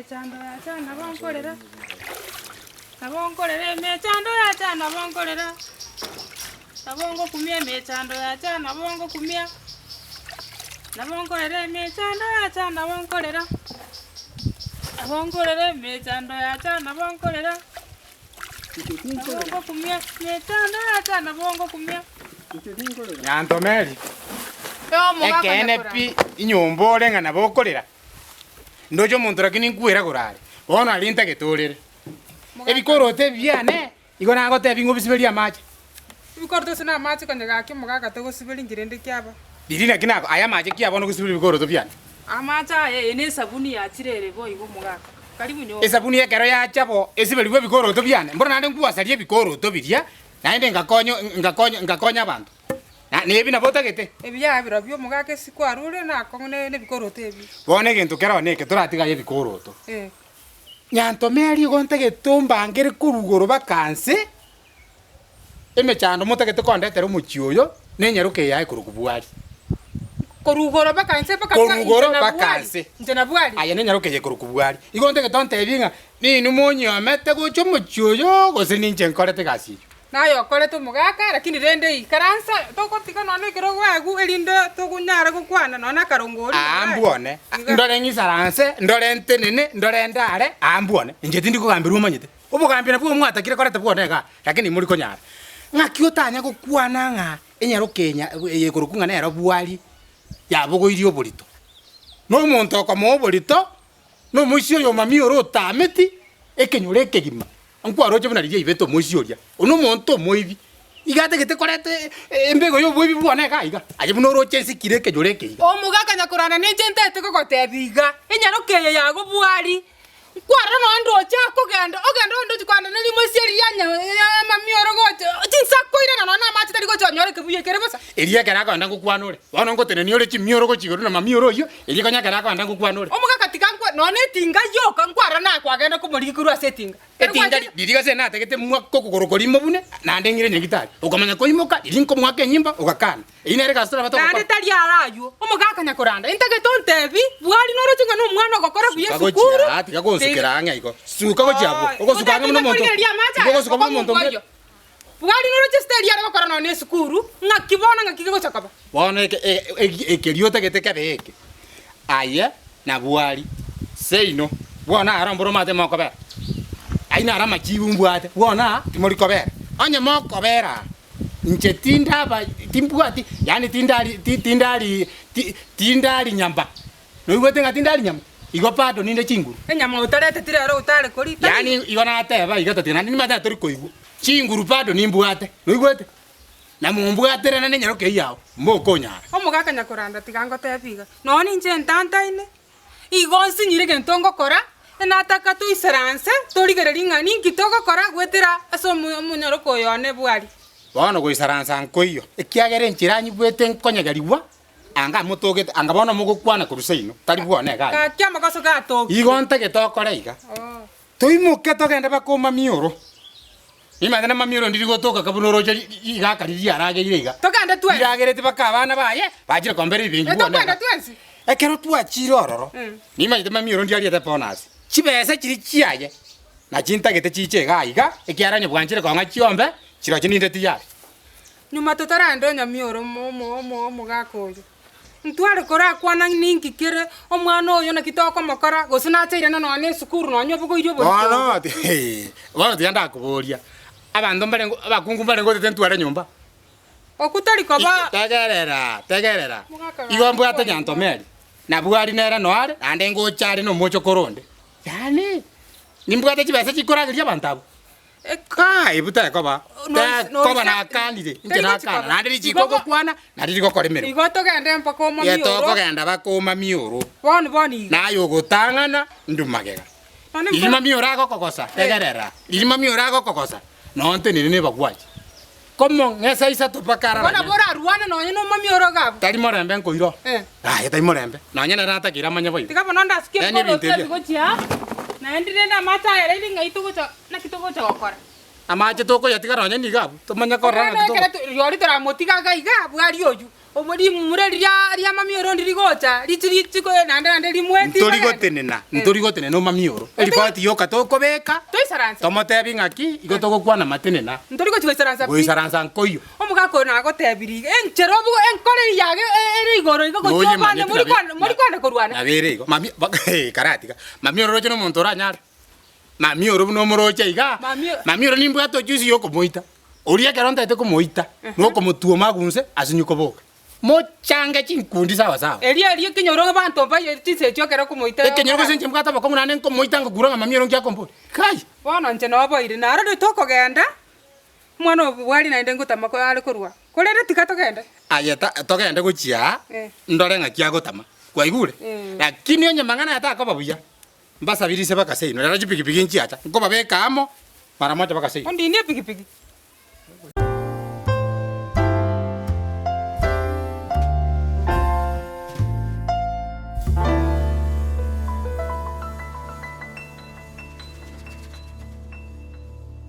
Emechando yacha nabo nkorera, nabo nkorera emechando yacha nabo nkorera, nabo ngokumia emechando yacha nabo ngokumia, nabo nkorera emechando yacha nabo nkorera, nabo nkorera emechando yacha nabo nkorera, nabo ngokumia emechando yacha nabo ngokumia. Nyantomeri, ekeene pi inyomba ore ng'a nabo okorera. Ndoche omonto lakini nkwera korare, bono aria ntagete orere. Ebikoroto ebi biane, igo nagotebia ng'a obisiberie amache. Ebikoroto ase na amache konya gaki omogaka togosiberia inki rende kiaba. Riria naki nako aya amache ki bono ogosiberia ebikoroto biane? Amache aya eye ne esabuni yachire ere boigo omogaka. Karibu nyomba. Esabuni ekero yacha bo, esiberigwe ebikoroto biane, mboro naende nkwasaria ebikoroto biria, naende ngakonya ngakonya ngakonya abanto. Na nebi nabo otagete? Ebi yaya birobio omogaka ase kwarure nakong'u ne nebikoroto ebi. Bono egento kere oo neke, toratiga aye ebikoroto. Eh. Nyantome aria igo ntagete ombangere korwa igoro baka nse, emechando motagete kondetera omochie oyo, na enyaroka eye yaye korokwa Bwari. Korwa igoro baka nse baka Korwa igoro inche na baka Bwari. nse. Inche na Bwari. Aye nenyaroka eye korokwa Bwari. Igo ntagete ontebie ng'a ninwe monyiomete gocha omochie oyo, gose ninche nkorete egasi eyio. Naye okorete omogaka, lakini rende ikaransa, togotiga nonya ekero ogoegwa, erinde togonyare gokwana nonya akarongo oria Aa Nyasae. mbwone, Iga. ndore ng'isaranse, ndore ntenene, ndore ndare, aa mbwone. Inche tindi kogamberwa omanyete. Obogambi nabwo mwatakire koreta bwone igaa, lakini mori konyara. Ng'aki otanya gokwana ng'a enyaroka enya eye ekorokwa ng'a nero bwari yabogoirie oborito. Na omonto okomoa oborito, na omoisia oyo omamia ore otameti, ekenyoro ekegima. Nkwaroche buna riria aibete omoisia oria, Oyio nomonto omoibi, iga atagete koreta embego y'oboibi bwane iga iga, aye buna oroche ense kire ekenyoro eke iga. Omogaka nyakorana ninche ntaete kogotebia iga, enyaroka eye yagobwari, nkwarora nonya ndoche akogenda, ogende onde ochi kogenda nerimoisia riria nya mamioro gocha, chinsa akoirana nonya namache tari gocha onyore ekebuya ekere bosa. Erio ekero akogenda ngokwana ore, bono ngotenenia ore chimioro gochia igoro na mamioro oyio, erio konya ekero akogenda ngokwana ore. Omogaka tiga nkwe nonya etinga yoka nkwarora nakwagenda komorigia korwa ase etinga. Etinga riria gose natagete mwake okogoro koria mobune, naende ng'ire nyagitari. Okamanya koimoka, riria nkomoaka enyimba, ogakana. Eyio nere egasi torabate gokora. Naende tari are ayio, omogaka nyakoranda, intagete ontebi, bwari noroche ng'a nomwana ogokora buya Suka esukuru? gochia aa, tiga gonsukera ang'e igo. Suka gochia abwo. Ogosuka ang'e buna omonto. Tiga ogosuka buna omonto onde. Bwari noroche esita eria are gokora nonya esukuru, ng'aki bono ng'aki gegocha koba? Bono eke e ekeria otagete kebe eke, aye na bwari seino, bono aro mboro omanyete mokobera, ayio naro amachibu mbwate, bono aa timori kobera. Onye mokobera aa, inche tindaba timbwati yaani tindari ti tindari ti tindari nyamba, noigwete ng'a tindari nyama? Igo bado ninde chinguru. Enyama otareteti rero otare koria, tari. Yaani igo nateba iga tatiga naende nimanyete ng'a tori koigwa, chinguru bado nimbwate, noigwete? Na mombwaterane nenyaroka eyio yao, mokonyara. Omogaka nyakoranda tiga ngotebie iga, nonya ninche ntantaine, igo nsinyire egento ngokora, nataka toisaranse torigererie ng'a ninki togokora goetera ase omo omonyaroka oyo one bwari. Bono goisaransa nkoiyo, ekiagera enchera anyigwete nkonyegerigwa, anga amotogete, anga bono mogokwana korwa seino, tari bwone iga ayio. Gaki amagoso gatokire. Igo ntagete okore iga, Toimoke togende mpaka omamioro. Nimanyete namamioro ndiri gotoka buna oroche rigaka riria riarageire iga. Togende twensi. Riragereti mpaka abana baye bachire kombera ebibengi Eh, bwone togende iga. twensi. Ekero twachire ororo, nimanyete mamioro ndiariete bonus. Chibesa chiria chiaye nachi ntagete chiche igaa iga, ekiagera onye bwanchire kong'a chiombe, chirochio ninde tiyari. Nyuma totarenda onyamioro omo omo omo omogaka oyo. Ntware korakwana ninki kere omwana oyo naki tokomokora, gose nachairane nonya na esukuru nonya obogoirie oborito Bono obo. ti bono tiga ndakoboria, abanto mbarenge abakungu mbarenge otete ntware nyomba? Okwo tari koba. Tegerera, tegerera, Mogaka igo gaki mbwate kwani nyantomeri, nabwo aria nere noyo are, naende ngocha are na omochokoro onde. Yaani, nimbwate chibesa chikorageria abanto abwo. Kai, ebu tekoba, tekoba nakanire, inche nakana, naende richiko ogokwana, nario rigokora emeremo. Igo togende mpaka omamia Ye oro. tokogenda mpaka omamia oro. Bono bono iga. Naye ogotang'ana, ndwe magega. Nonye Riria mpo- mamia oro agokogosa, tegerera, riria mamia oro agokogosa, noo ntenene na ebagwachi. Komong'esa isato mpaka Bono araranye. nabo orarwane nonye na omamia oro iga abwo. Tari morembe nkoira oo. Eh. Aye tari morembe, nonye nere natakeire amanye boigo. Tiga bono ndasukie Yaani ebikoroto ebinto ebio. ebi gochia aa, naende rende amache aya rairi ng'ai togocha naki togocha gokora. Amache tokoyatiga nonye nigo abwo, tomanye korora Omwana ng'aki togo. ekero to rirorio toramotiga iga iga bwari oywo. Omo rimura riria ria mami oro ndiri gocha, richi richiko naende naende rimweti Ntori bagende. gotenena, ntori gotenena omami oro. Eripoti yoka tokobeka, Toisaranse. tomotebi ng'aki, igo togokwana matenena. Ntori gochi goisaransa pi. Goisaransa nkoiyo. Omogaka oyo nagotebirie iga, enchera obo enkoro eyage ere igoro iga gochia Noyemanyete obande mori nabe- kwana mori kwana korwana. Nabo ere igo. Mami, ba- karatiga. Mami oro roche nomonto oranyare. Mami oro buna omoroche iga, Mami- mami oro nimbwate ojusi yokomoita. Oria ekero ntaete komoita, nokomotuoma agwo inse asinye koboka. Mochange chinkundi sawa sawa. Erio erio ekenyoro abanto mbaye chinsa echio ekero okomoita. Ekenyoro gose inche mbwate abakong'u naende nkomoita ngokura ng'a mami oro nki akomboria. Kai! Bono inche noboire, naroro tokogenda, omwana obwari naende ngotama are korwa, korende tiga togende. Aye ta togende gochia aa, Eh. ndore ng'aki agotama. Kwaigure? Eh. Lakini onye mang'ana aya takoba buya, Mbasabirise bakaseino, rero chipigipigi nchiacha, nkobabeka amo mara mocha bakaseino. Ondinie epigipigi.